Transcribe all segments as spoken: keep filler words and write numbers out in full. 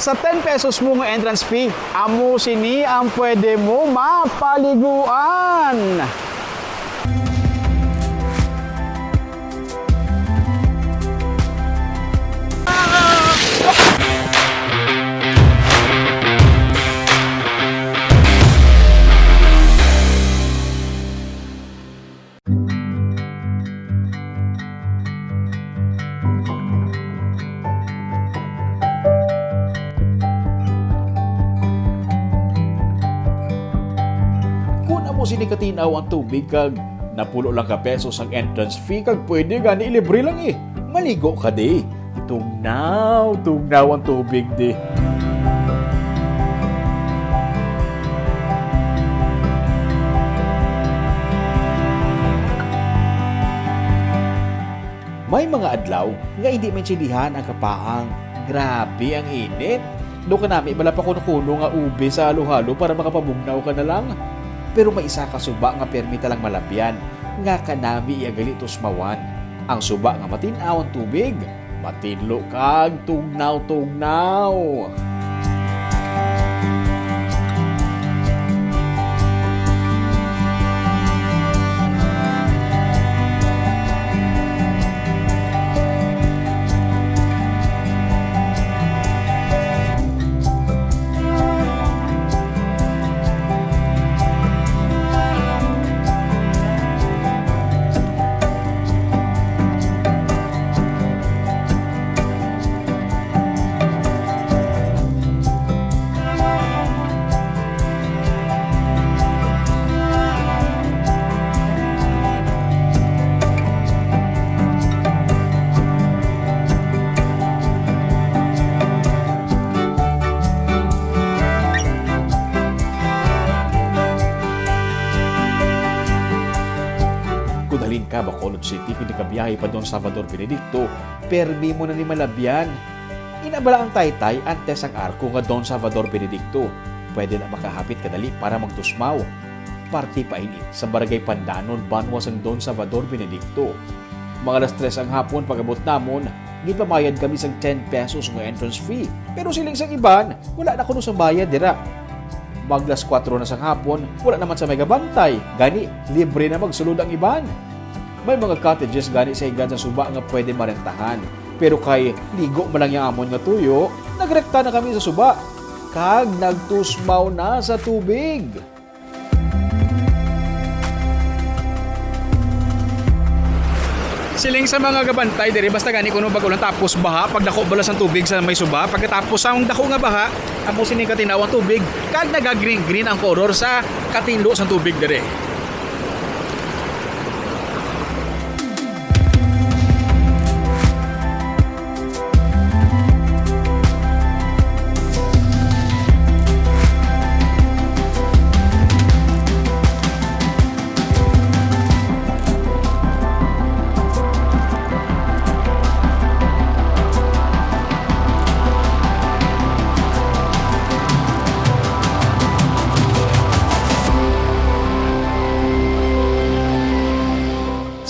Sa ten pesos mo nga entrance fee, amo sini ang pwede mo mapaliguan. Kon amo sini katinaw ang tubig kag napulo lang ka pesos ang entrance fee, kag pwede gani libre lang eh. Maligo ka di. Tugnaw, tugnaw ang tubig di. May mga adlaw nga hindi maintindihan ang kapaang. Grabe ang init. Daw kanami bala pa kuno-kuno nga ube sa halo-halo para makapabugnaw ka na lang. Pero may isa ka suba nga permi ta lang malabyan, nga kanami iya gali tusmawan. Ang suba nga matin-aw ang tubig, matinlo kag tugnaw-tugnaw. Kon halin ka Bacolod City, kag nagabiyahe pa Don Salvador Benedicto, permi mo na ni malabyan. Ina bala ang taytay antes ang arko nga Don Salvador Benedicto. Pwede na makahapit kadali para magtusmaw. Parte pa ini sa Barangay Pandanon, banwa sang Don Salvador Benedicto. Mga alas tres ang hapon pag-abot namon, gipamayad kami sang ten pesos nga entrance fee. Pero siling sang iban, wala na kuno sang bayad dira. Mag alas kuwatro na sang hapon, wala naman sa may gabantay. Gani, libre na magsulod ang iban. May mga cottages gani sa higad sa suba nga pwede marentahan. Pero kay ligo man lang ya amon nga tuyo, nagrekta na kami sa suba kag nagtusmaw na sa tubig. Siling sa mga gabantay diri, basta gani kuno bag-o lang tapos baha, pagdako bala sang tubig sa may suba, pagkatapos sang dako nga baha, amo sini katinaw ang tubig, kag naga-green-green ang kolor sa katinlo sang tubig diri.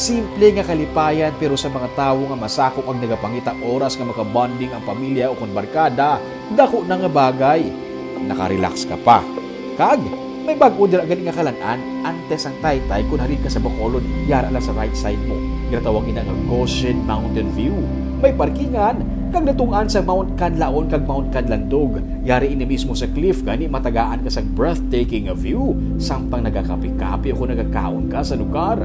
Simple nga kalipayan, pero sa mga tawo nga masakop ang nagapangita oras nga makabonding ang pamilya o kon barkada, dako na nga bagay. Nakarelax ka pa. Kag may bag-o dira gali nga kalan-an, antes ang taytay kon halin ka sa Bacolod, yara lang sa right side mo. Ginatawag ina nga Goshen Mountain View. May parkingan, kag natun-an sa Mount Kanlaon kag Mount Kanlandog. Yari ini mismo sa cliff, gani matagaan ka sang breathtaking nga view samtang nagakape-kape o kon nagakaon ka sa lugar.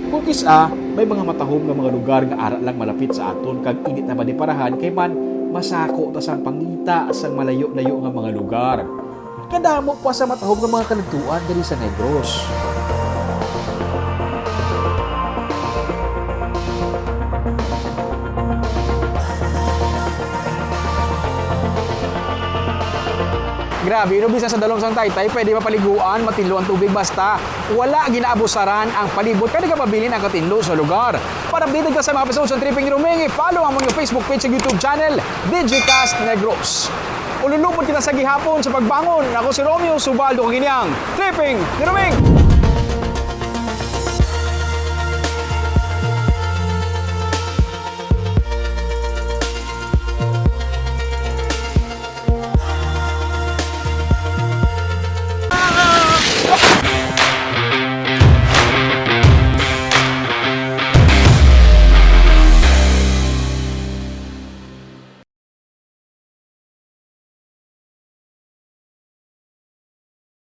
Kung kis-a, may mga matahom nga mga lugar nga ara lang malapit sa aton kag indi ta madiparahan kay man masako ta sang pangita sang malayo-layo nga mga lugar. Kadamo pa sa matahom nga mga kaladtuan diri sa Negros. Grabe, no, bisan sa dalom sang taytay, pwede mapaliguan, matinlo ang tubig, basta wala ginaabusaran ang palibot kag nagapabilin ang katinlo sa lugar. Para updated ka sa mga episodes sa Tripping Ruming, i-follow ang among Facebook page sa YouTube channel, Digicast Negros. Ululupod kita sa gihapon sa pagbangon. Ako si Romeo Subaldo, kag ini ang Tripping Ruming.